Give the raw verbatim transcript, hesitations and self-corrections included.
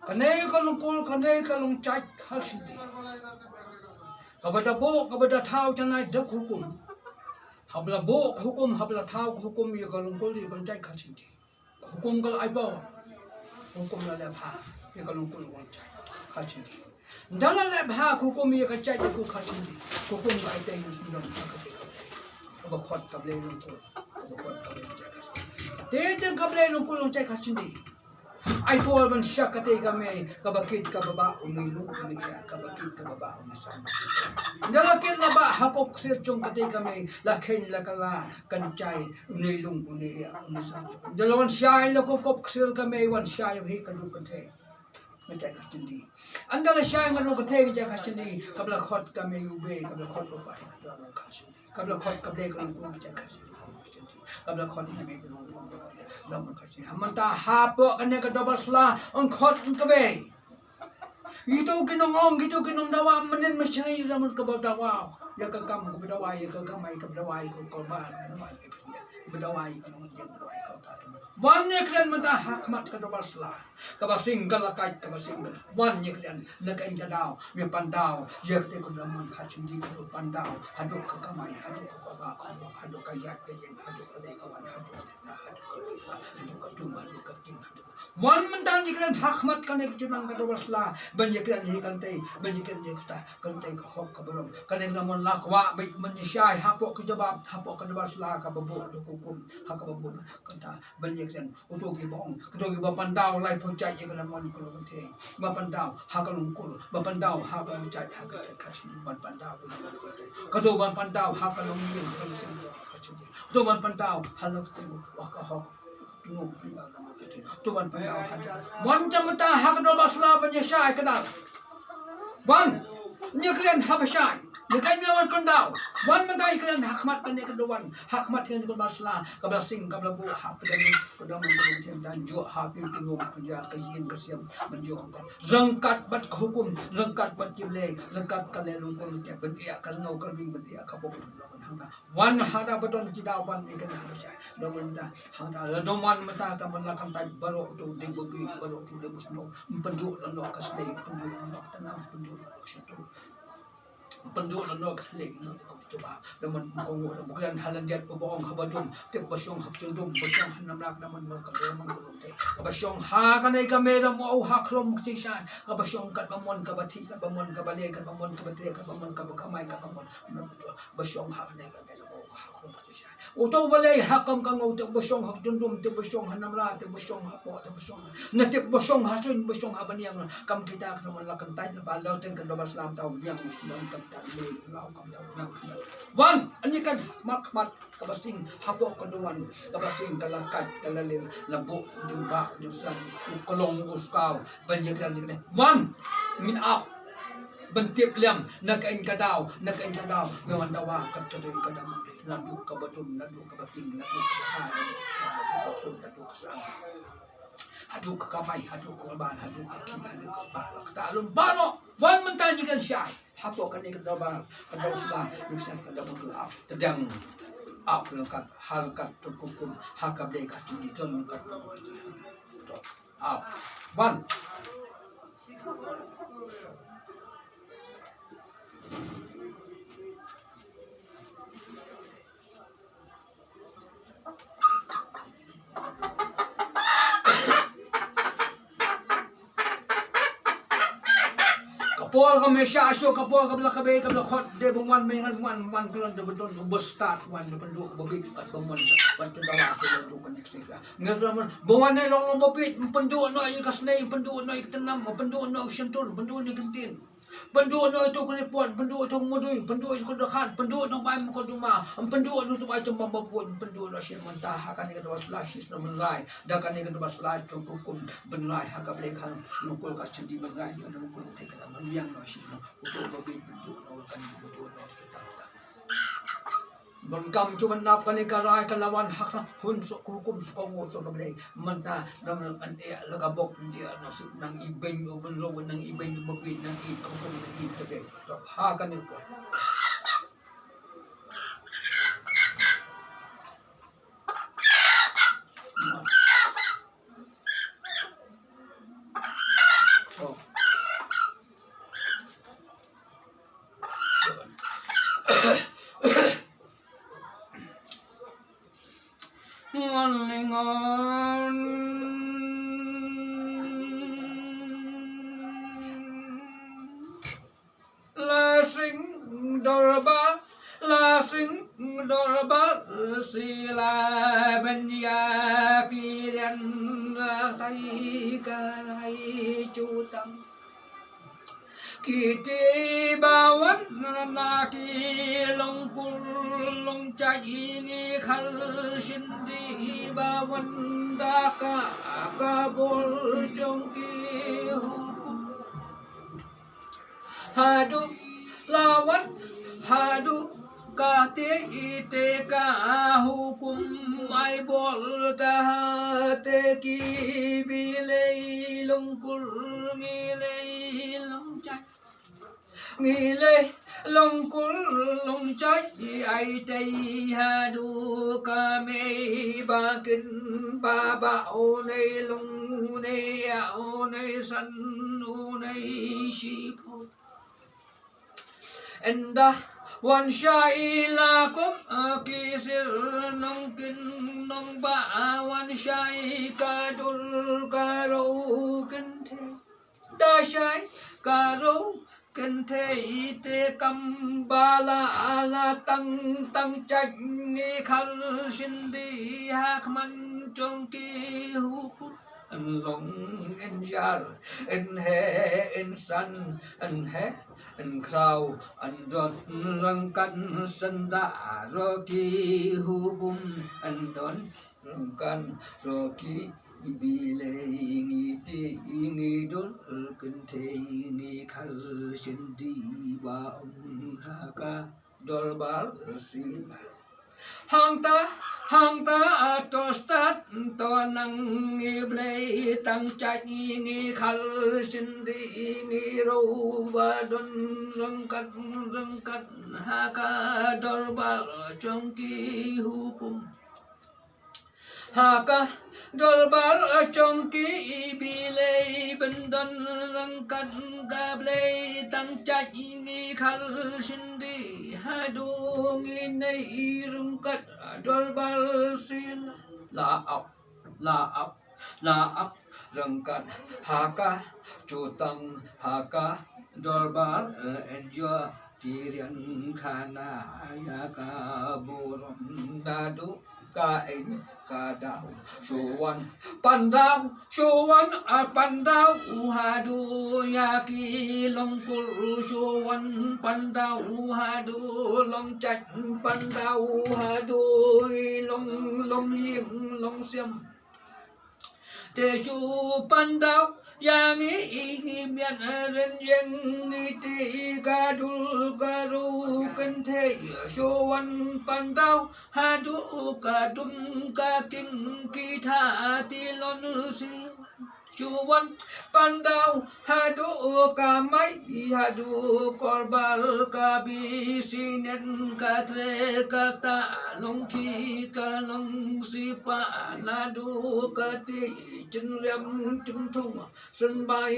Kane ka lyngkul, kane ka lyngkjait Khalshindi, kaba da buh, kaba da thaw janai da ka hukum. Haba la buh ka hukum, haba la thaw ka hukum ïa ka lyngkul, ïa ka lyngkjait Khalshindi. Ka hukum ka la ai paw. Ka hukum la leh bha ïa ka lyngkul, ka lyngkjait Khalshindi. Ynda la leh bha ka hukum ïa ka jait ïa ka Khalshindi, ka hukum ka ai teng ïa u syndon ha ka jait ka Blei. Kaba khot ka Blei lyngkul, kaba khot ka Blei lyngkul. Te teng ka Blei lyngkul, lyngkjait Khalshindi. Ai paw ban shah katei ka mei, kaba kit kaba bah une u lung une u ïa, kaba kit kaba bah une u sam. Ynda la kit la bah ha ka kop ksir jong katei ka mei, la kheiñ la kylla, kan jai une u lung une u ïa, une u sam. Ynda la wan shai la ka kop ksir ka mei, wan shai bha ka duk ka thei. Nga jai Khalshindi. Ynda la shai nga duk ka thei, nga jai Khalshindi. Kaba la khot ka mei u bei, kaba la khot u bai, ka duk Khalshindi. Kaba la khot ka Blei ka long ka jai Khalshindi. Kaba la khot ka mei ka long ka jai Khalshindi. Mynta hapoh kane ka dorbar sla, yn khot ka bei. Ito ki nong ong, ito ki nong dawa, mynnin mynsngi ïa ka mut kaba dawa ïa ka kam, kaba dawa ïa ka kamai, kaba dawa ïa ka korban, kaba dawa ïa ka, kaba dawa ïa ka nongdiang, kaba dawa ïa ka uta. Wan ïa kren mynta ha khmat ka dorbar sla, kaba sing ka la kait, kaba sing ka. Wan ïa kren, na ka ïing ka daw, me pan daw ïa kata ka dorbar Khalshindi, ka pan daw haduh ka kamai, haduh ka korban, haduh ka ïaid ka ïeng, haduh ka leit ka wan, haduh ka leit ka, haduh ka leit ka, haduh ka jum, haduh ka king, haduh Wan mynta ïa kren ha khmat kane ka jingnang ka dorbar sla, ban ïa kren ïa kane, ban ïa kren ïa kata, kane ka hok ka burom. Kane ka mon la kwah beit ban ïa shai hapoh ka jubab, hapoh ka dorbar sla kaba buh da ka hukum, ha kaba buh kata, ban ïa kren, uto kiba ong, uto kiba pan daw laiphew jait ïa ka mon ka long kane, ba pan daw ha ka lyngkul, ba pan daw ha ka jait, ha ka jait ka jait, ban pan daw ha ka lyngkul. Kato ban pan daw ha ka lyngkul, ha ka lyngkul, kato ban pan daw ha ka lyngkul, wa ka hok. Wan jam mynta ha ka dorbar sla ban ïa shai ka dal. Wan. Ïa kren haba shai. Ïa kren ïa wan kren daw. Wan mynta ïa kren ha khmat kane ka dorbar. Ha khmat kane ka dorbar sla. Kaba la sing kaba la buh ha pdeng ka dorbar kane ka dorbar. Jan jok ha ki tu ka ïa ka ïing ka sem. Ban jok. Ryngkat bad ka hukum. Ryngkat bad ki Blei. Ryngkat ka lei lyngkul ban ïa ka rngau ka ring ban ïa ka bok. Wan hangta ba don ki daw ban ïa kane haba shai. Don mynta hangta la don wan mynta hangta man la kam tai baroh tu dei ba bit baroh tu dei ba shnong. Ym pynduh la noh ka sdei, ym pynduh la noh ka tnam, ym pynduh la noh ka shnong. Ym pynduh la noh ka sdei, ym pynduh la noh ka shnong. Don man ym kong la ba kren ha lyndet ba ong haba dum tip ba shong ha ka jingdum ba shong ha namrak namar ka dei man ka dum te. Kaba shong ha kane ka mei da mo ha khlem ka jingshai. Kaba shong katba mon kaba thik katba mon kaba leh katba mon kaba treh katba mon kaba kamai katba mon. Ba shong ha kane ka mei da mo ha khlem ka jingshai. Uto ba leh ha kam ka ngau te ba shong ha jingdum te ba shong ha namra te ba shong hapoh te ba shong. Na te ba shong ha suiñ ba shong ha bniang. Kam kita ka namar la kan tai na ba la teng ka dorbar sla ta u biang u shnong kam ta le la u kam ta u biang. Wan ani kan mak mat kaba sing hapoh ka dorbar kaba sing ka la kait ka la leh la buh u dieng bah u dieng san u klong u skaw ban ïa kren ïa kren. Wan ngin ap. Ban tip lem na ka ïing ka daw, na ka ïing ka daw, me wan dawa kat ka dei ka dam. Naduh kaba dum, naduh kaba king, naduh kaba ha, naduh kaba dum, naduh ka sang. Haduh ka kamai, haduh ka ban, haduh ka king, haduh ka ba, ka ta lum baroh. Wan mynta ïa kan shai. Hapoh kane ka dorbar, ka dorbar sla, ïa kan shai ka dorbar sla. Tdang ap ryngkat, ha ryngkat tyrkum kum, ha ka Blei ka jingdon ryngkat. Up. Wan. Ka por ka mei sha shuh ka por ka bla ka bei ka bla khot de bym wan mei ngan wan wan ka lan de beton u bus start wan de pynduh ba bit kat ba mon ban tu dawa tu tu ka next week. Ngas lamun ba wan nai long long ba pit, pynduh noh ïa ka snei, pynduh noh ïa ka tnam, pynduh noh ïa ka shentur, pynduh noh ïa ka ktien. Pynduh noh ïa tu ka lipon, pynduh ïa tu ka mudui, pynduh ïa tu ka dkhan, pynduh noh bai mukotduma, pynduh noh tu bai jambam ba pun, pynduh noh shin mynta ha kane ka daba sla shisha na mynrai, da kane ka daba sla jong ka hukum, mynrai ha ka Blei ka nongkul ka chindi mynrai, ka nongkul ka thei ka la mynriang noh shisha, uto ba bin pynduh noh kan pynduh noh shisha. Donkam shu ban nap kane ka rai ka la wan ha ka hun suk hukum suk ka ngur suk ka Blei. Mynta nang nang an eh la ka bok ndia nang suk nang ibeiñ u bynriew nang ibeiñ u bapit nang i ka hukum nang i ka bek. To ha kane ka por. Dorbar sila ban ïa ki rian, tai ka rai jutang. Ki te ba wan na ki long kur long jait, ngi khar shin dih ba wan da ka, ka bor jong ki hukum. Haduh la wan, haduh kata te ka hukum ai bor ta ha te ki bilei long kur, ngi lei long jait. Ngi lei long kur long jait, ai tei haduh ka mei ba kin ba ba, u nei long, u nei ïa, u nei san, u nei shiphew. Ynda wan shai la kum, ki sir nongkin nongbah, wan shai ka dur ka riew kynthei. Da shai ka riew kynthei te kam ba la la tang tang jait, ngi khar shin dih ha khmat jong ki hukum. Yn long yn ïar, yn heh yn san, yn heh yn khraw, yn don ryngkat, shen da ruh ki hukum, yn don ryngkat ruh ki bilei. Ngi te ngi dur kynthei, ngi khar shin dih ba ong ha ka dorbar sila. Hangta, hangta to stad to nang, ngi blei tang jait, ngi khar shin dih, ngi riew ba don ryngkat ryngkat ha ka dorbar jong ki hukum. Ha ka dorbar jong ki bilei, ban don ryngkat ka blei tang jait, ngi khar shin dih haduh ngi nei ryngkat dorbar sila. La ap, la ap, la ap ryngkat ha ka jutang, ha ka dorbar, eh, yn ïoh ki rian khana ïa ka burom. Naduh ka ïing ka daw, shu wan pan daw, shu wan, ah, pan daw haduh ïa ki long kur, shu wan pan daw haduh long jait, pan daw haduh i long, long ïing long sem. Te shu pan daw ïa ngi, i ngi miat rynïeng, ngi te ka dur ka riew kynthei. Shu wan pan daw haduh ka dum ka king, ki tha ti lon si. Shu wan pan daw haduh ka mai, haduh korbar ka bi, sinen ka tre ka ta, long ki ka long sipa, naduh ka ti, jingriam jingthung, symbai